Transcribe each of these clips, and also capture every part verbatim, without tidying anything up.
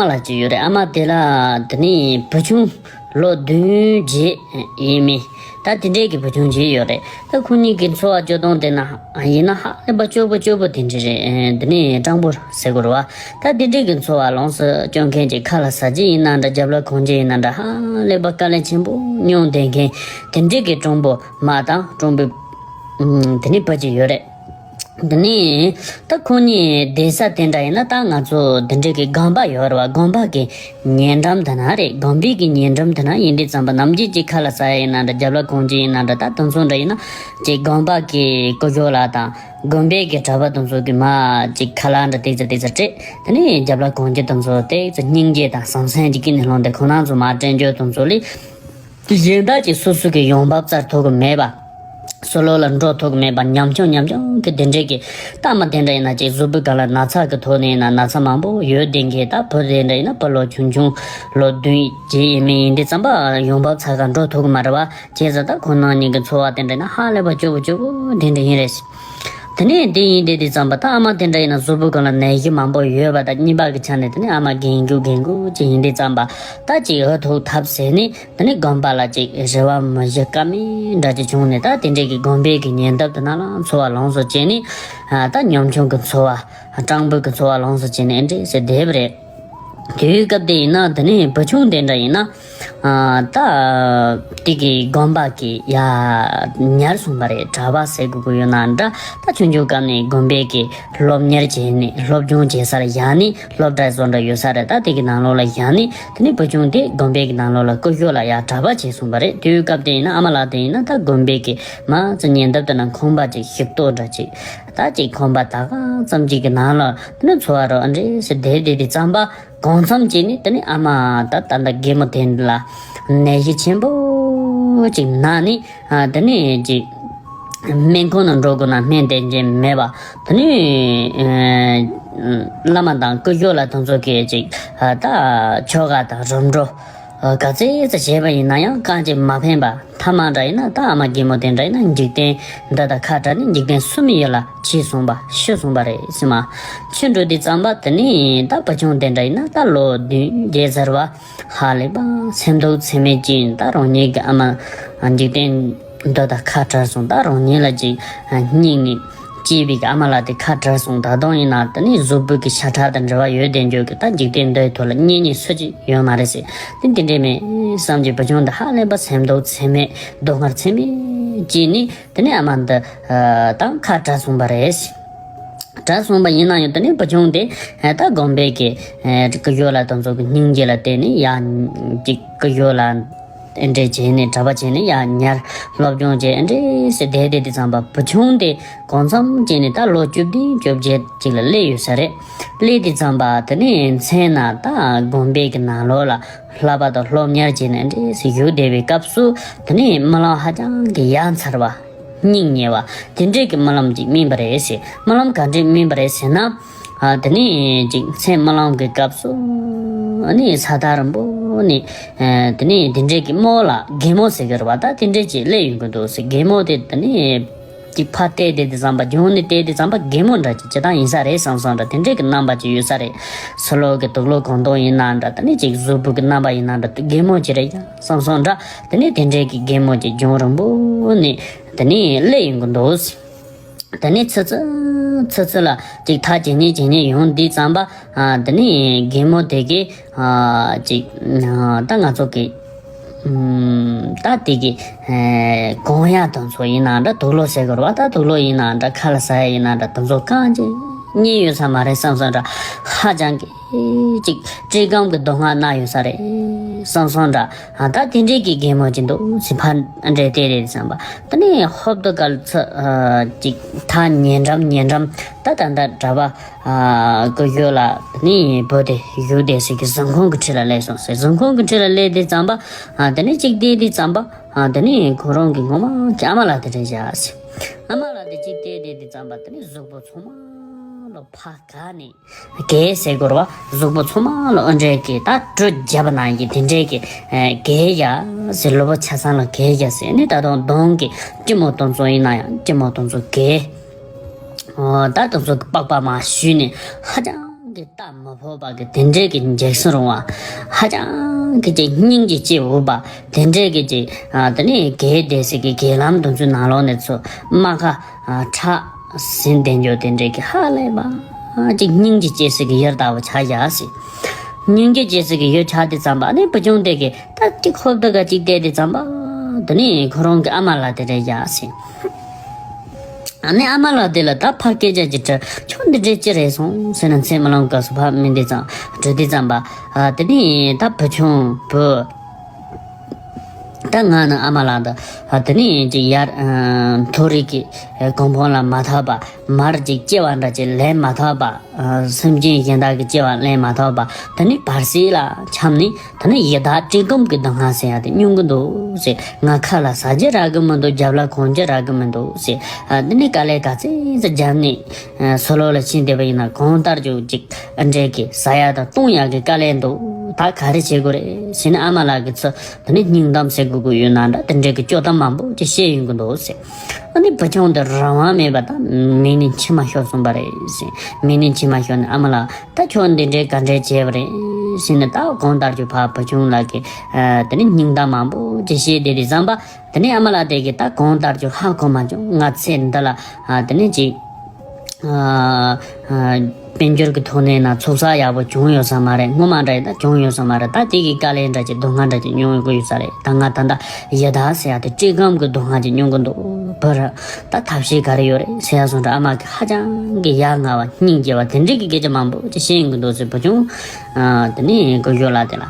མ་ལ་ཅིག་ཡོད་རེད། ཨ་མ་དེ་ལ་དེ་ནས་བུ་ཆུང་ལོ་བདུན་བརྒྱད་ཡིན་མིན། ད་དེ་འདྲས་ཀྱི་བུ་ཆུང་ཅིག་ཡོད་རེད། ད་ཁོ་གཉིས་ཀྱི་འཚོ་བ་སྐྱོ་སྟངས་དེ་ན་ཡིན་ན་ཧ་ལས་པ་སྐྱོ་པོ་སྐྱོ་པོ་དེ་འདྲས་རེད། དེ་ནས་སྤྲང་པོ་ཟེར་དགོས་རེད་བ། ད་དེ་འདྲས་ཀྱི་འཚོ་བ་ལོངས་སུ་སྤྱོད་མཁན་གྱི་ཁ་ལག་ཟ་རྒྱུ་ཡིན་ན་འདྲ། རྒྱབ་ལ་གོན་རྒྱུ་ཡིན་ན་འདྲ། ཧ་ལས་པ་དཀའ་ལས་ཆེན་པོ་མྱོང་བསྡད་མཁན་དེ་འདྲས་ཀྱི་སྤྲང་པོ་མ་དང་སྤྲང་པོ་དེ་ནས་བུ་ཅིག་ཡོད་རེད། དེ་ནས་ད་ཁོ་གཉིས་བསྡད་ས་དེ་འདྲ་ཡིན་ན། ད་ང་ཚོ་དེ་འདྲས་ཀྱི་དགོན་པ་ཡོད་རེད་བ། དགོན་པ་གི་ཉེ་འགྲམ་དེ་ན་རེད། དགོན་པའི་གི་ཉེ་འགྲམ་དེ་ན་ཡིན་དུས་ཙམ་པ་ནམ་རྒྱུན་གྱི་ཁ་ལག་ཟ་ཡ་ཡིན་ན་འདྲ། རྒྱབ་ལ་གོན་རྒྱུ་ཡིན་ན་འདྲ། ད་དེ་ཚོ་འདྲ་ཡིན་ན་ཅིག་དགོན་པ་གི་སྐུ་ཞབས་ལགས་དང་དགོན་པའི་གི་གྲྭ་པ་དེ་ཚོ་གི་མ་ཅིག་ཁ་ལག་འདྲ་ཏིག་ཙ་ཏིག་ཙ་སྤྲད། དེ་ནས་རྒྱབ་ལ་གོན་རྒྱུ་དེ་ཚོ་ཏིག་ཙ་སྙིང་རྗེ་དང་བསམ་སེམས་ཀྱི་དཀྱིལ་ནས་སློང་སྟེ་ཁོ་རང་ཚོ་མ་སྤྲད་རྒྱུ་དེ་ཚོ་ལས། གཞན་དག་ཅིག་སོ་སོ་གི་ཡོང་འབབ་བཙལ་ཐུབ་ཀྱི་མེད་པ། སོ་ལོ་ལ་འགྲོ་ཐུབ་ཀྱི་མེད་པ། ཉམ་ཆུང་ཉམ་ཆུང་གི་དེ་འདྲས་ཀྱི། ད་མ་དེ་འདྲ་ཡིན་ན་ཅིག་གཟུགས་པོའི་སྒང་ལ་ན་ཚ་གི་ཐོག་ནས་ཡིན་ན་ན་ཚ་མང་པོ་ཡོད་དེ་གི། ད་བུ་དེ་འདྲ་ཡིན་ན་བུ་ལོ་ཆུང་ཆུང་ལོ་བདུན་བརྒྱད་ཡིན་མིན་ཡིན་དུས་ཙམ་པ་ཡོང་འབབ་བཙལ་ག་འགྲོ་ཐུབ་ཀྱི་མ་རེད་བ། བྱས་ཙང་ད་ཁོ་རང་གཉིས་ཀྱི་འཚོ་བ་དེ་འདྲ་ཡིན་ན་ཧ་ལས་པ་སྐྱོ་པོ་སྐྱོ་པོ་དེ་འདྲ་ཡིན་རེད། དེ་ནས་འདི་ཡིན་དེ་དུས་ཙམ་པ་ད་ཨ་མ་དེ་འདྲ་ཡིན་ན་གཟུགས་པོའི་སྒང་ལ་ནད་གཞི་མང་པོ་ཡོད་པ་དང་གཉིས་པ་གི་ཆ་ནས་དེ་ནས་ཨ་མ་རྒན་རྒྱུག་རྒན་རྒྱུག་ཅིག་ཡིན་དུས་ཙམ་པ་ད་ཅིག་འུ་ཐུག་ཐབས་ཟད་ནས། དེ་ནས་དགོན་པ་ལ་ཅིག་རེ་བ་མི་བཞེས་ཀ་མེད་འདྲ་ཅིག་བྱུང་ནས། ད་དེ་འདྲས་ཀྱི་དགོན་པའི་གི་ཉེ་འདབས་དེ་ན་ལ་འཚོ་བ་ལོངས་སུ་སྤྱད་ནས། ད་ཉམ་ཆུང་གི་འཚོ་བ། སྤྲང་པོའི་གི་འཚོ་བ་ལོངས་སུ་སྤྱད་ནས་ཨེ་འདྲས་སེ་བསྡད་པ་རེད། དེའི་སྐབས་དེ་ཡིན་ན་དེ་ནས་བུ་ཆུང་དེ་འདྲ་ཡིན་ན། ད་དེ་གི་དགོན་པ་གི་ཡ་ཉར་སོང་པ་རེད། གྲྭ་པ་ཟེར་དགོས་ཀྱི་ཡོད་ན་འདྲ། ད་ཆུང་ཆུང་སྐབས་ནས་དགོན་པའི་གི་སློབ་གཉེར་བྱས་ནས་སློབ་སྦྱོང་བྱེད་སར་ཡ་ནས་སློབ་གྲྭ་བཟོ་འདྲ་ཡོད་ས་རེད། ད་དེ་གི་ནང་ལོགས་ལ་ཡ་ནས་དེ་ནས་བུ་ཆུང་དེ་དགོན་པའི་གི་ནང་ལོགས་ལ་སྐུ་ཞབས་ལ་ཡ་གྲྭ་པ་བྱས་སོང་པ་རེད། དེའི་སྐབས་དེ་ཡིན་ན་ཨ་མ་ལགས་དེ་ཡིན་ན་ད་དགོན་པའི་གི་མ་ཙི་ཉེ་འདབས་དེ་ན་ཁང་པ་ཅིག་ཞིག་གཏོར་འདྲ་ཅིག་ད་ཅིག་ཁང་པ་ད་ག་ཙམ་ཅིག་གི་ནང་ལ་དེ་ནས་འཚོ་བ་རོ་ཨ་འདྲས་སེ་བསྡད་བསྡད་དུས་ཙམ་པ། གང་འཚམ་བྱས་ནས་དེ་ནས་ཨ་མ་ད་ད་ལྟ་རྒན་མོ་དེ་ལ་ནད་གཞི་ཆེན་པོ་ཅིག་ན་ནས། དེ་ནས་ཅིག་སྨན་ཁང་ནང་འགྲོ་དགོས་ན་སྨན་བསྟེན་མཁན་མེད་པ། དེ་ནས་བླ་མ་དང་སྐུ་ཞབས་ལ་དེ་ཚོ་གིས་ཅིག་ད་ཆོ་ག་དང་རིམ་གྲོ་ག་ཚད་ཙམ་བྱས་པ་ཡིན་ན་ཡང་གང་ཅིག་མ་ཕན་པ། ཐ་མ་འདྲ་ཡིན་ན་ད་ཨ་མ་རྒན་མོ་དེ་འདྲ་ཡིན་ན་འཇིག་རྟེན་འདི་དང་ཁ་བྲལ་ནས་འཇིག་རྟེན་གསུམ་ཡུལ་ལ་ཕྱིན་སོང་པ། ཤི་སོང་པ་རེད་ཟེར་མ། ཤི་འགྲོ་དུས་ཙམ་པ་དེ་ནས་ད་བུ་ཆུང་དེ་འདྲ་ཡིན་ན་ད་ལོ་བདུན་བརྒྱད་ཚར་བ། ཧ་ལས་པ་སེམས་སྡུག་ཚད་མེད་ཅིག་ཡིན། ད་རང་ཉིད་ཀྱི་ཨ་མ་འཇིག་རྟེན་འདི་དང་ཁ་བྲལ་སོང་། ད་རང་ཉིད་ལ་ཅིག་སྙིང་ནས་གཅེས་པའི་ཨ་མ་ལགས་དེ་ཁ་བྲལ་སོང་། ད་དུང་ཡིན་ན་དེ་ནས་གཟུགས་པོའི་གི་ཤ་ཁྲག་དང་འབྲེལ་བ་ཡོད་དེ་འཇོག་གི། ད་འཇིག་རྟེན་འདིའི་ཐོག་ལ་གཉེན་ཉེ་སུ་གཅིག་ཡོད་མ་རེད་ཟེར། དེ་འདི་འདྲས་མེད་བསམ་གྱི་བུ་ཆུང་དེ་ཧ་ལས་པ་སེམས་སྡུག་ཚད་མེད་སྡུག་བསྔལ་ཚད་མེད་སྐྱེས་ནས་དེ་ནས་ཨ་མ་འདི་དང་ཁ་བྲལ་སོང་པ་རེད། བྲལ་སོང་པ་ཡིན་ན་ཡང་དེ་ནས་བུ་ཆུང་དེ་ད་དགོན་པའི་གི་སྐུ་ཞབས་ལ་དེ་ཚོ་གི་སྙིང་རྗེ་ལ་བརྟེན་ནས་ཡ་ཅིག་སྐུ་ཞབས་ལ་ཨེ་འདྲས་བྱས་ནས་གྲྭ་པ་བྱས་ནས་ཡ་ཉར་སློབ་སྦྱོང་བྱས་ཨེ་འདྲས་སེ་བསྡད་བསྡད་དུས་ཙམ་པ་བུ་ཆུང་དེ་གང་འཚམ་བྱས་ནས་ད་ལོ་བཅུ་བདུན་བཅོ་བརྒྱད་ཅིག་ལ་སླེབས་ཡོད་ས་རེད། སླེབས་དུས་ཙམ་པ་དེ་ནས་མཚན་ན་ད་དགོན་པའི་གི་ནང་ལོགས་ལ་བསླབ་པ་དང་སློབ་གཉེར་བྱས་ནས་ཨེ་འདྲས་སེ་བཞུགས་བསྡད་པའི་སྐབས་སུ་དེ་ནས་རྨི་ལམ་ཧ་ཅང་གི་ཡ་མཚར་བ། སྙིང་ཉེ་བ། དེ་འདྲས་ཀྱི་རྨི་ལམ་ཅིག་རྨིས་པ་རེད་ཟེར། རྨི་ལམ་ག་འདྲས་རྨིས་པ་རེད་ཟེར་ན། ཨ་དེ་ནས་ཅིག་མཚན་རྨི་ལམ་གྱི་སྐབས་སུ། ཨ་ནི་ས་ཐག་རིང་པོ་ནས། ཨ་དེ་ནས་དེ་འདྲས་ཀྱི་རྨོ་ལགས་རྒན་མོ་ཟེར་གི་རེད་བ། ད་དེ་འདྲས་ཅིག་སླེབས་ཡོང་གི་འདུག་ཟེར། རྒན་མོ་དེ་དེ་ནས་ཅིག་ཕར་བལྟས་བལྟས་དུས་ཙམ་པ། རྒྱུགས་ནས་བལྟས་དུས་ཙམ་པ་རྒན་མོ་འདྲ་ཅིག་ཅི་ལྟར་ཡིན་ས་རེད་བསམ་སོང་འདྲ། དེ་འདྲས་ཀྱི་རྣམ་པ་ཅིག་ཡོད་ས་རེད། ཕྱི་ལོགས་ཀྱི་དུག་ལོག་གང་དུ་ཡིན་ན་འདྲ། དེ་ནས་ཅིག་གཟུགས་པོ་གི་རྣམ་པ་ཡིན་ན་འདྲ། རྒན་མོ་ཅིག་རེད་ཡ་བསམ་སོང་འདྲ། དེ་ནས་དེ་འདྲས་ཀྱི་རྒན་མོ་ཅིག་རྒྱང་རིང་པོ་ནས་དེ་ནས་སླེབས་ཡོང་གི་འདུག་དེ་ནས་ཚུར་ཚུར་ཚུར་ཚུར་ལ་ཅིག་ཐག་ཇེ་ཉེ་ཇེ་ཉེ་ཡོང་དུས་ཙམ་པ། ཨ་དེ་ནས་རྒན་མོ་དེ་གིས་ཨ་ཅིག་ཨ་ད་ང་ཚོ་གི་ཨམ་ད་དེ་གི་ཨེ་གོན་ཡག་དེ་ཚོ་ཡིན་ན་འདྲ། དུག་ལོག་ཟེར་དགོས་རེད་བ། ད་དུག་ལོག་ཡིན་ན་འདྲ། ཁ་ལག་ཟ་ཡག་ཡིན་ན་འདྲ། དེ་ཚོ་གང་ཅི་རྙེད་ཡོད་ས་མ་རེད་བསམ་སོང་འདྲ། ཧ་ཅང་གི་ཅིག་སྤྲེལ་རྐང་གི་སྡུག་བསྔལ་མནར་ཡོད་ས་རེད་བསམ་སོང་འདྲ། ཨ་ད་དེ་འདྲས་ཀྱི་རྒན་མོ་ཅིག་འདུག་ཟེར་ཕར་འདྲས་བལྟས་རེད་བསམ་པ། དེ་ནས་ཧོབ་ཏེ་ག་ལ་ཚུར་ཨ་ཅིག་ཐག་ཉེ་འགྲམ་ཉེ་འགྲམ། ད་ད་ལྟ་གྲྭ་པ་ཨ་སྐུ་ཞབས་ལགས་དེ་ནས་བུ་དེ་བཞུགས་བསྡད་ས་གི་གཟིམ་ཁང་གི་འཁྲིས་ལ་སླེབས་སོང་ཟེར། གཟིམ་ཁང་གི་འཁྲིས་ལ་སླེབས་དུས་ཙམ་པ། ཨ་དེ་ནས་ཅིག་བལྟས་དུས་ཙམ་པ། ཨ་དེ་ནས་ཁོ་རང་གི་ངོ་མ་གི་ཨ་མ་ལགས་དེ་རེད་བཞག་ཟེར། ཨ་མ་ལགས་དེ་ཅིག་བལྟས་བལྟས་དུས་ཙམ་པ་དེ་ནས་གཟུགས་པོ་ཚང་མ་ལོ་ཕར་ག་ནས། གས་ཟེར་དགོས་རེད་བ། གཟུགས་པོ་ཚང་མ་ལ་ཨ་འདྲས་ཀྱི་ད་དྲོད་བརྒྱབ་པ་ནང་གི་དེ་འདྲས་ཀྱི་ཨེ་གས་ཡ་ཟེར། ལུས་པོ་ཆ་ཚང་ལ་གས་ཡ་ཟེར་ནས། ད་དུང་གདོང་གི་སྐྱི་མོ་དེ་ཚོ་ཡིན་ན་ཡང་སྐྱི་མོ་དེ་ཚོ་གས། ཨོ་ད་དེ་ཚོ་གི་པགས་པ་མར་བཤུས་ནས་ཧ་ཅང་ གི་རྟ་མི་ཕོད་པ་གི་དེ་འདྲའི་གི་འཇིགས་སུ་རུང་བ། ཧ་ཅང་གི་ཅིག་སྙིང་གི་ཅིག་འུབ་པ། དེ་འདྲའི་གི་ཅིག་ཨ་དེ་ནས་གལ་ཏེ་ཟེར་གི་གི་ལམ་དུ་ཚུར་ནང་ལོགས་ནས་ཚུར་རྨ་ཁ་ཨ་ཁྲག་ཟིན་དེ་འཇོག་དེ་འདྲའི་གི་ཧ་ལས་པ་ཅིག་སྙིང་གི་ཅིག་ཟེར་གི་ཡུལ་ལྟ་བུ་ཆགས་བཞག་ཟེར། སྙིང་གི་ཅིག་ཟེར་གི་ཡུལ་ཆགས་དེ་ཙམ་པ་ནི་བུ་ཆུང་དེ་གི་ད་ཅིག་ཧོབ་ཏེ་ག་ཅིག་བལྟས་དེ་ཙམ་པ་དེ་ནས་ཁོ་རང་གི་ཨ་མ་ལགས་དེ་རེད་བཞག་ཟེར། ཨ་ནི་ཨ་མ་ལགས་དེ་ལ་ད་ཕར་སྐད་ཆ་ཅིག་དྲིས། ཁྱོད་འདི་འདྲས་ཅི་རེད་སོང་ཟེར་ན་ཚེ་མི་ལོང་སྐབས་སུ་ཕར་མི་འདི་ཙམ་དྲི་དེ་ཙམ་པ། ཨ་དེ་ནས་ད་བུ་ཆུང་བུ། ད་ང་ནི་ཨ་མ་ལགས་འདི་ཨ་དེ་ནས་ཅིག་ཡར་ཨ་མཐོ་རིས་ཀྱི་ཨ་གོ་འཕང་ལ་མ་ཐོབ་པ། མར་ཅིག་སྐྱེ་བ་འདྲ་ཅིག་ལེན་མ་ཐོབ་པ། ཨ་སེམས་ཅན་གཞན་དག་གི་སྐྱེ་བ་ལེན་མ་ཐོབ་པ། དེ་ནས་བར་སྲིད་ལ་འཁྱམས་ནས། ད་ནི་ཡི་དྭགས་བཀྲེས་སྐོམ་གྱི་སྡུག་བསྔལ་ཟེར་ཡ་དེ་མྱོང་གི་འདུག་ཟེར། ང་ཁ་ལ་ཟ་རྒྱུ་རག་གི་མི་འདུག་རྒྱབ་ལ་གོན་རྒྱུ་རག་གི་མི་འདུག་ཟེར། ཨ་འདི་ནི་དཀའ་ལས་ག་ཚོད་ཙམ་བརྒྱབ་ནས་ཨ་སོ་ལོ་ལ་ཕྱིན་བསྡད་པ་ཡིན་ན་གང་ལྟར་ཀྱང་ཅིག་ཨ་འདྲས་ཀྱི་ཟ་ཡ་དང་བཏུང་ཡ་གི་དཀའ་ལས་འདུག་ད་ག་རེ་བྱེད་དགོས་རེད་ཟེར་ནས་ཨ་མ་ལགས་ཀྱིས་ཚུར་དེ་ནི་སྙིང་གཏམ་ཟེར་དགོས་ཀྱི་ཡོད་ན་འདྲ་དེ་འདྲས་ཀྱི་སྐྱོ་གཏམ་མང་པོ་ཅིག་བཤད་ཡོང་གི་འདུག་ཟེར། ཨ་ནི་བུ་ཆུང་དེ་རང་དབང་མེད་པ་ད་མིག་ནས་མཆི་མ་ཤོར་སོང་པ་རེད་ཟེར། མིག་ནས་མཆི་མ་ཤོར་ནས་ཨ་མ་ལགས། ད་ཁྱོད་འདི་འདྲའི་ག་འདྲའི་བྱས་པ་རེད་ཟེར་ནས། ད་གང་ལྟར་ཀྱང་ཕར་བུ་ཆུང་ལགས་ཀྱིས་ཨ་དེ་ནས་སྙིང་གཏམ་མང་པོ་ཅིག་བཤད་བསྡད་དུས་ཙམ་པ། དེ་ནས་ཨ་མ་ལགས་དེ་གིས་ད་གང་ལྟར་ཀྱང་ཧ་གོ་མ་བྱུང་། ང་ཚེ་འདི་ལ་ཨ་དེ་ནས་ཅིག་ཨ་ཨ་དཔལ་འབྱོར་གྱི་ཐོག་ནས་ན་ཚོགས་བསགས་ཡག་པོ་བྱུང་ཡོད་ས་མ་རེད། སྔོན་མ་འདྲ་ཡིན་ད་བྱུང་ཡོད་ས་མ་རེད། ད་དེ་གི་དཀའ་ལས་འདྲ་ཅིག་སྡུག་བསྔལ་འདྲ་ཅིག་མྱོང་ཡོད་ཀྱི་ཡོད་ས་རེད། ད་ང་ད་ལྟ་ཡི་དྭགས་ཟེར་ཡ་དེ་བཀྲེས་སྐོམ་གྱི་སྡུག་བསྔལ་ཅིག་མྱོང་གི་འདུག་བུ་ར། ད་ཐབས་ཤེས་ག་རེ་ཡོད་རེད་ཟེར་ཡ་སོང་ཙང་ཨ་མ་གིས་ཧ་ཅང་གི་ཡ་ང་བ་སྙིང་རྗེ་བ་དེ་འདྲའི་གི་སྐད་ཆ་མང་པོ་ཅིག་བཤད་ཡོང་གི་འདུག་ཟེར། བུ་ཆུང་ཨ་དེ་ནས་ཀུ་ཤུ་ལགས་དེ་ལ།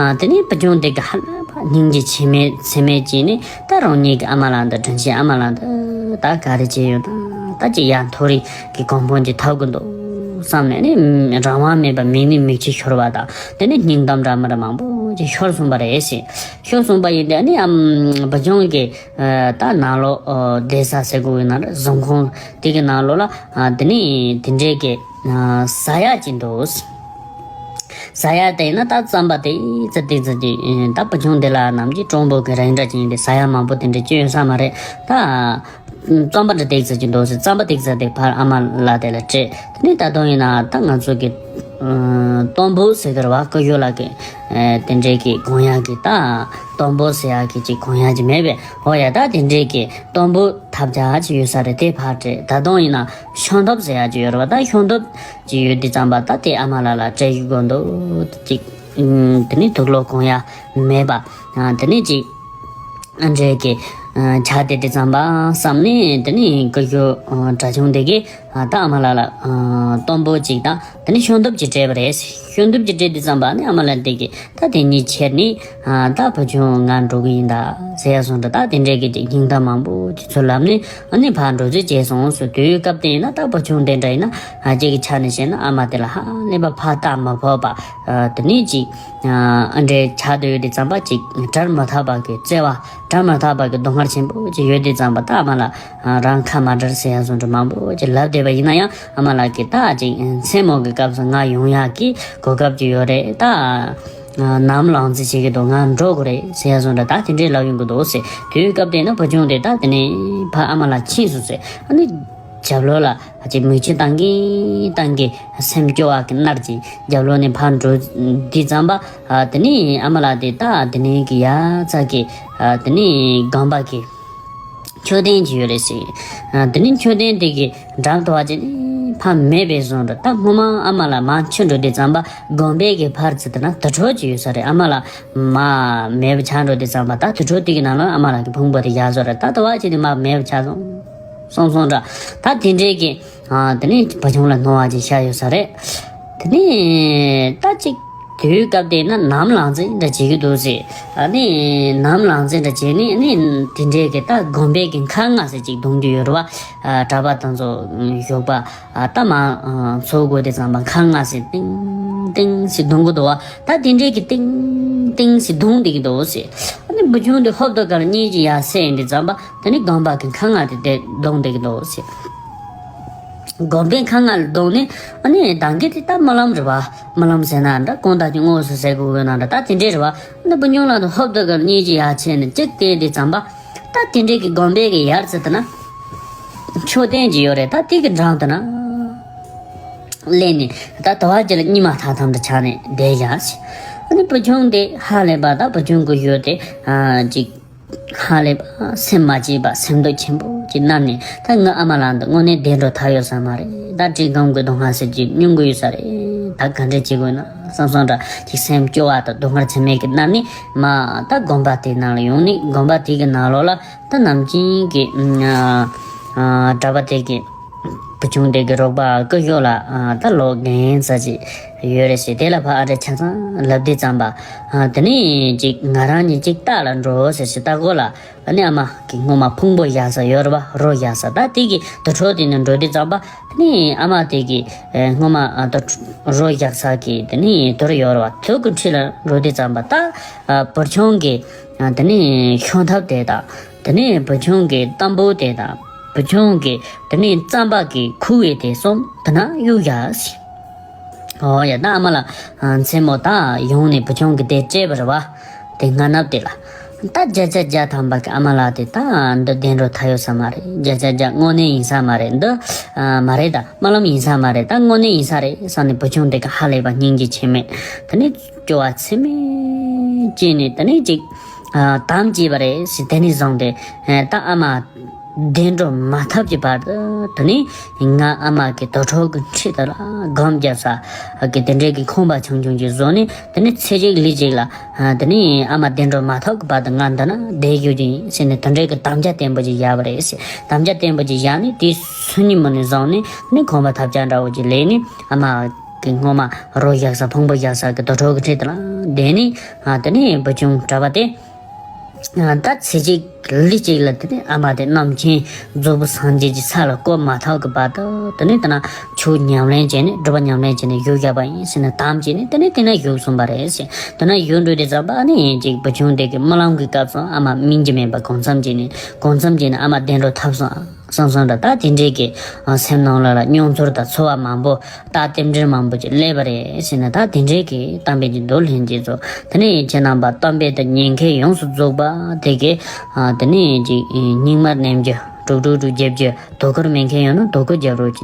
ཨ་དེ་ནས་བུ་ཆུང་དེ་གིས་ཧ་ལས་པ་སྙིང་རྗེ་ཆེ་མེད་ཚད་མེད་བྱས་ནས། ད་རང་ཉིད་ཀྱི་ཨ་མ་ལགས་འདི་དྲིན་ཆེན་ཨ་མ་ལགས་འདི་ད་ག་རེ་བྱས་ཡོད་ན། ད་ཅིག་ཡར་མཐོ་རིས་ཀྱི་གོ་འཕང་ཅིག་ཐོབ་དགོས་འདུག་བསམ་ནས་ནི་རང་དབང་མེད་པ་མིག་ནས་མིག་ཆུ་ཤོར་བ་དང་། དེ་ནས་སྙིང་གཏམ་འདྲ་མི་འདྲ་མང་པོ་ཅིག་ཤོར་སོང་པ་རེད་ཟེར། ཤོར་སོང་པ་ཡིན་དུས་ཨ་ནི་ཨམ་བུ་ཆུང་གིས་ཨ་ད་ནང་ལོགས་ཨོ་བསྡད་ས་ཟེར་དགོས་ཀྱི་ན་རེད། གཟིམ་ཁང་དེ་གི་ནང་ལོགས་ལ་ཨ་དེ་ནས་དེ་འདྲའི་གི་ཨ་ཟ་ཡ་ཅིག་འདུག་ཟ་ཡ་དེ་ཡིན་ན་ད་རྩམ་པ་ཏིག་ཙམ་ཏིག་ཙམ་ཅིག་ད་བུ་ཆུང་དེ་ལ་ནམ་རྒྱུན་སྤྲང་པོ་གི་རིགས་འདྲ་ཅིག་ཡིན་དུས་ཟ་ཡ་མང་པོ་དེ་འདྲ་ཅིག་ཡོད་ས་མ་རེད། ད་རྩམ་པ་འདྲ་ཏིག་ཙམ་ཅིག་འདུག་ཟེར། རྩམ་པ་ཏིག་ཙམ་དེ་ཕར་ཨ་མ་ལགས་དེ་ལ་སྤྲད། དེ་ནས་ད་དུང་ཡིན་ན་ད་ང་ཚོ་གི་ཨ་སྟོང་པོ་ཟེར་གི་རེད་བ། ཀུ་ཤུ་ལགས་ཀྱིས་ཨ་དེ་འདྲའི་གི་གོན་ཡ་གི་ད་སྟོང་པོ་ཟེར་ཡ་གི་ཅིག་གོན་ཡ་ཅིག་མེད་པས། འོ་ཡ་ད་དེ་འདྲའི་གི་སྟོང་པོ་ཐབས་ཆག་ཅིག་ཡོད་ས་རེད། དེ་ཕར་སྤྲད། ད་དུང་ཡིན་ན་ཤོང་ཐབ་ཟེར་ཡ་ཅིག་ཡོད་རེད་བ། ད་ཤོང་ཐབ་ཅིག་ཡོད་དུས་ཙམ་པ་ད་དེ་ཨ་མ་ལགས་ལ་སྤྲད་ཞུ་དགོས་འདུག་ཅིག་ཨུམ། དེ་ནས་དུག་ལོག་གོན་ཡ་མེད་པ། ཨ་དེ་ནས་ཅིག་ཨ་འདྲས་ཀྱི་ཨ་ཆ་དེ་དེ་ཙམ་པ་བསམ་ནས། དེ་ནས་ཀུ་ཤུ་ཨ་དྲ་ཆུང་དེ་གིས་ཨ་ད་ཨ་མ་ལགས་ལ་ཨ་སྟོང་པོ་ཅིག་དང་དེ་ནས་ཤོང་ཐབ་ཅིག་སྤྲད་པ་རེད། ཤོང་ཐབ་ཅིག་སྤྲད་དུས་ཙམ་པ་ནི་ཨ་མ་ལགས་དེ་གིས་ད་དེ་གཉིས་ཁྱེར་ནས་ཨ་ད་བུ་ཆུང་ང་འགྲོ་གི་ཡིན་ད་ཟེར་ཡ་སོང་ཙང་། ད་དེ་འདྲས་ཀྱི་ཅིག་སྙིང་གཏམ་མང་པོ་ཅིག་ཚུར་ལབ་ནས་ཨ་ནི་ཕར་འགྲོ་རྩིས་བྱས་སོང་ཟེར། དུས་སྐབས་དེ་ཡིན་ན་ད་བུ་ཆུང་དེ་འདྲ་ཡིན་ན་ཨ་ཅིག་གི་ཆ་ནས་བཤད་ན་ཨ་མ་དེ་ལ་ཧ་ལས་པ་ཕར་རྟ་མི་ཕོད་པ། ཨ་དེ་ནས་ཅིག་ཨ་འདྲས་ཆགས་བསྡད་ཡོད་དུས་ཙམ་པ་ཅིག་བྲལ་མ་ཐག་པ་གི་བརྩེ་བ། བྲལ་མ་ཐག་པ་གི་སྡུག་བསྔལ་ཆེན་པོ་ཅིག་ཡོད་དུས་ཙམ་པ་ད་ཨ་མ་ལགས་ཨ་རང་ཁ་མ་བྲལ་ཟེར་ཡ་བཟོ་འདྲ་མང་པོ་ཅིག་ལབ་བསྡད་པ་ཡིན་ན་ཡང་། ཨ་མ་ལགས་ཀྱིས་ད་ཅིག་མཚན་མོ་གི་སྐབས་སུ་ང་ཡོང་ཡག་གི་གོ་སྐབས་ཅིག་ཡོད་རེད། ད་ནམ་ལངས་རྩིས་བྱེད་ཀྱི་འདུག་ང་འགྲོ་དགོས་རེད་ཟེར་ཡ་བཟོ་འདྲ་ད་དེ་འདྲས་ལབ་ཡོང་གི་འདུག་ཟེར། དུས་སྐབས་དེ་ན་བུ་ཆུང་དེ་ད་དེ་ནས་ཕར་ཨ་མ་ལགས་ཕྱིན་སོང་ཟེར། ཨ་ནི་རྒྱབ་ལོགས་ལ་ཅིག་མིག་ཆུ་བཏང་གིན་བཏང་གིན་སེམས་སྐྱོ་བ་གི་མནར་གྱིན་རྒྱབ་ལོགས་ནས་ཕར་འགྲོ་དུས་ཙམ་པ། ཨ་དེ་ནས་ཨ་མ་ལགས་དེ་ད་དེ་ནས་གི་ཡ་ཙ་གི་ཨ་དེ་ནས་སྒོམ་པ་གི་མཆོད་རྟེན་ཅིག་ཡོད་རེད་ཟེར། ཨ་དེ་ནས་མཆོད་རྟེན་དེ་གི་འགྲམ་དུ་བ་ཅིག་ནས་ཕར་མེད་པའི་བཟོ་འདྲ། ད་སྔོན་མ་ཨ་མ་ལགས་མར་ཕྱིན་འགྲོ་དུས་ཙམ་པ་སྒོམ་པའི་གི་ཕར་ཚུར་དེ་ན་དུར་ཁྲོད་ཅིག་ཡོད་ས་རེད། ཨ་མ་ལགས་མར་མེད་པ་ཆགས་འགྲོ་དུས་ཙམ་པ་ད་དུར་ཁྲོད་དེ་གི་ནང་ལ་ཨ་མ་ལགས་ཀྱི་ཕུང་པོ་དེ་བཞག་བཟོ་རེད། ད་དུ་བ་ཅིག་ནས་མར་མེད་པ་ཆགས་སོང་། སོང་སོང་འདྲ། ད་དེ་འདྲའི་གི་ཨ་དེ་ནས་བུ་ཆུང་ལ་སྣང་བ་ཅིག་ཤར་ཡོད་ས་རེད། དེ་ནས་ད་ཅིག་དུས་སྐབས་དེ་ན་ནམ་ལངས་རྩིས་འདྲ་བྱེད་ཀྱི་འདུག་ཟེར། ཨ་ནི་ནམ་ལངས་རྩིས་འདྲ་བྱས་ནས་ཨ་ནི་དེ་འདྲའི་གི་ད་སྒོམ་པའི་གི་ཁང་ང་ཟེར་ཅིག་རྡུང་རྒྱུ་ཡོད་རེད་བ། ཨ་གྲྭ་པ་དང་ཚོ་ཞོགས་པ་ཨ་ད་མར་ཨ་ཚོགས་དགོས་དུས་ཙམ་པ་ཁང་ང་ཟེར་ཏིང་ཏིང་ཟེར་རྡུང་གི་འདུག་བ། ད་དེ་འདྲའི་གི་ཏིང་ཏིང་ཟེར་རྡུང་བསྡད་ཀྱི་འདུག་ཟེར། ཨ་ནི་བུ་ཆུང་དེ་ཧོབ་ཏེ་གར་གཉིད་ཅིག་ཡར་སད་ཡོང་དུས་ཙམ་པ། དེ་ནས་སྒོམ་པ་གི་ཁང་ང་དེ་དེ་རྡུང་བསྡད་ཀྱི་འདུག་ཟེར། སྒོམ་པའི་ཁང་ང་ལ་རྡུང་ནས་ཨ་ནི་ད་གིན་དེ་ད་རྨི་ལམ་རེད་བ། རྨི་ལམ་ཟེར་ན་འདྲ་གང་ལྟར་གྱི་དངོས་སུ་ཟེར་དགོས་ཡོད་ན་འདྲ་ད་དེ་འདྲས་རེད་བ། ཨ་ནི་བུ་ཆུང་ལགས་དེ་ཧོབ་ཏེ་གར་གཉིད་ཅིག་ཡར་སད་ནས་ཅིག་བལྟས་དུས་ཙམ་པ། ད་དེ་འདྲས་ཀྱི་སྒོམ་པའི་གི་ཡར་ཚུར་དེ་ན་མཆོད་རྟེན་ཅིག་ཡོད་རེད། ད་དེ་གི་འགྲམ་དེ་ན་ སླེབས་ནས་ད་དོ་བ་ཅིག་ལ་གཉིད་མ་ཐག་ཐག་འདྲ་ཆགས་ནས་བསྡད་བཞག་ཟེར། ཨ་ནི་བུ་ཆུང་དེ་ཧ་ལས་པ་ད་བུ་ཆུང་གི་ཡུལ་དེ་ཨ་ཅིག་ཧ་ལས་པ་སེམས་མ་སྐྱིད་པ་སེམས་སྡུག་ཆེན་པོ་ཅིག་མནར་ནས། ད་ངའི་ཨ་མ་ལགས་འདི་དངོས་གནས་བདེ་འགྲོ་ཐར་ཡོད་ས་མ་རེད། ད་བཀྲེས་སྐོམ་གྱི་སྡུག་བསྔལ་ཟེར་གྱི་མྱོང་གི་ཡོད་ས་རེད། ད་ག་འདྲ་བྱེད་དགོས་ན་བསམ་བསམ་འདྲ་ཅིག་སེམས་སྐྱོ་བ་དང་སྡུག་བསྔལ་ཚད་མེད་ཀྱིས་མནར་ནས་མ་ད་དགོན་པ་དེའི་ནང་ལ་ཡོང་ནས། དགོན་པ་དེ་གི་ནང་ལོགས་ལ་ད་ནམ་རྒྱུན་གྱི་ཨ་ཨ་གྲྭ་པ་དེ་གི་བུ་ཆུང་དེ་གི་རོགས་པ་སྐུ་ཞབས་ལགས་ཨ་ད་ལོ་རྒན་ཙམ་ཅིག་ཡོད་རེད་ཟེར། དེ་ལ་ཕར་ཨ་རེ་ཆ་ཚང་ལབ་དུས་ཙམ་པ་ཨ་དེ་ནས་ཅིག་ང་རང་གཉིས་ཅིག་རྟ་ལ་འགྲོ་ཟེར་ཟེར། རྟ་མགོ་ལ་ཨ་ནི་ཨ་མ་གི་སྔོན་མ་ཕུང་པོ་བཞག་ས་ཡོད་རེད་པ། རོ་བཞག་ས། ད་དེ་གི་དུར་ཁྲོད་དེ་ནས་འགྲོ་དུས་ཙམ་པ་དེ་ནས་ཨ་མ་དེ་གི་ཨ་སྔོན་མ་ཨ་ད་རོ་བཞག་ས་གི་དེ་ནས་དུར་ཡོད་རེད་པ། དུར་གི་འཁྲིས་ལ་འགྲོ་དུས་ཙམ་པ་ད་ཨ་བུ་ཆུང་གི་ཨ་དེ་ནས་ཤོང་ཐབས་དེ་དང་། དེ་ནས་བུ་ཆུང་གི་ཏམ་བུ་དེ་དང་། བུ་ཆུང་གི་དེ་ནས་རྩམ་པ་གི་ཁུ་བའི་དེ་གསུམ་དེ་ན་གཡུགས་བཞག་ཟེར། ཨོ་ཡ། ད་ཨ་མ་ལགས་མཚན་མོ་ད་ཡོང་ནས་བུ་ཆུང་གི་དེ་སྤྲད་པ་རེད་པ། དེ་སྔ་ནུབ་དེ་ལ། ད་བརྒྱ་ཆ་བརྒྱ་ཐམ་པ་གི་ཨ་མ་ལགས་དེ་ད་འདི་བདེ་འགྲོ་ཐར་ཡོད་ས་མ་རེད། བརྒྱ་ཆ་བརྒྱ་དངོས་གནས་ཡིན་ས་མ་རེད། འདི་ཨ་མ་རེད། ད་རྨི་ལམ་ཡིན་ས་མ་རེད། ད་དངོས་གནས་ཡིན་ས་རེད་བསམ་ནས་བུ་ཆུང་དེ་གི་ཧ་ལས་པ་སྙིང་རྗེ་ཆེན་མོས་དེ་ནས་སྐྱོ་བ་ཚད་མེད་སྐྱེས་ནས་དེ་ནས་ཅིག་ཨ་དམ་བཅས་པ་རེད་ཟེར། དེ་ནས་བཟུང་སྟེ་ཨ་ད་ཨ་མ་བདེ་འགྲོ་མ་ཐོབ་ཀྱི་བར་དུ་དེ་ནས་ང་ཨ་མ་གི་དུར་ཁྲོད་ཀྱི་འཁྲིས་དེ་ལ་སྒོམ་རྒྱབ་ས་གི་དེ་འདྲའི་གི་ཁང་པ་ཆུང་ཆུང་ཅིག་བཟོས་ནས། དེ་ནས་ཚེ་གཅིག་ལུས་གཅིག་ལ་ཨ་དེ་ནས་ཨ་མ་བདེ་འགྲོ་མ་ཐོབ་ཀྱི་བར་དུ་ང་འདི་ན་བསྡད་རྒྱུ་ཅིག་ཡིན་ཟེར་ནས་དེ་འདྲའི་གི་དམ་བཅའ་བརྟན་པོ་ཅིག་བཞག་པ་རེད་ཟེར། དམ་བཅའ་བརྟན་པོ་ཅིག་བཞག་ནས་དེའི་སང་ཉིན་མོ་ནས་བཟུང་ནས་ནི་ཁང་པ་ཐབས་ཆག་འདྲ་བོ་ཅིག་ལས་ནས་ཨ་མ་གི་སྔོན་མ་རོ་བཞག་ས་ཕུང་པོ་བཞག་ས་གི་དུར་ཁྲོད་ཀྱི་འཁྲིས་དེ་ལ་བསྡད་ནས། ཨ་དེ་ནས་བུ་ཆུང་གྲྭ་པ་དེ་ཨ་ད་ཚེ་གཅིག་ལུས་གཅིག་ལ་དེ་ནས་ཨ་མ་དེ་རྣམ་མཁྱེན་རྫོགས་པའི་སངས་རྒྱས་ཀྱི་ས་ལ་བཀོད་མ་ཐག་གི་བར་དུ་དེ་ནས་དེ་ན་ཆོས་ཉམས་ལེན་བྱས་ནས་སྒྲུབ་པ་ཉམས་ལེན་བྱས་ནས་བཞུགས་བཞག་པ་ཡིན་ཟེར་ནས་དམ་བཅས་ནས་དེ་ནས་དེ་ན་བཞུགས་སོང་བ་རེད་ཟེར། དེ་ན་བཞུགས་འགྲོ་དུས་ཙམ་པ་ཨ་ནི་ཅིག་བུ་ཆུང་དེ་གི་རྨི་ལམ་གྱི་སྐབས་སུ་ཨ་མ་སྨིན་གྱི་མེད་པ་གང་འཚམ་བྱས་ནས་གང་འཚམ་བྱས་ནས་ཨ་མ་བདེ་འགྲོ་ཐོབ་སོང་། སང་སང་འདྲ་ད་དེ་འདྲའི་གི་ཨ་སེམས་ནང་ལ་ལ་མྱོང་ཚོར་དང་ཚོར་བ་མང་པོ་ད་རྟེན་འབྲེལ་མང་པོ་ཅིག་སླེབས་པ་རེད་ཟེར་ནས། ད་དེ་འདྲའི་གི་གཏམ་དཔེ་ཅིག་འདུག་ལྷན་རྒྱས་ཚོ། དེ་ནས་ཁྱེད་རྣམ་པ་གཏམ་དཔེ་དང་ཉན་མཁན་ཡོངས་སུ་རྫོགས་པ་དེ་གི་ཨ་དེ་ནས་ཅིག་སྙིང་དམར་ནེམ་རྒྱུ་དྲུག་དྲུག་དྲུག་བརྒྱབ་རྒྱུ། དོ་ཁུར་མེད་མཁན་ཡོད་ན་དོ་ཁུར་རྒྱབ་རོགས་གྱིས།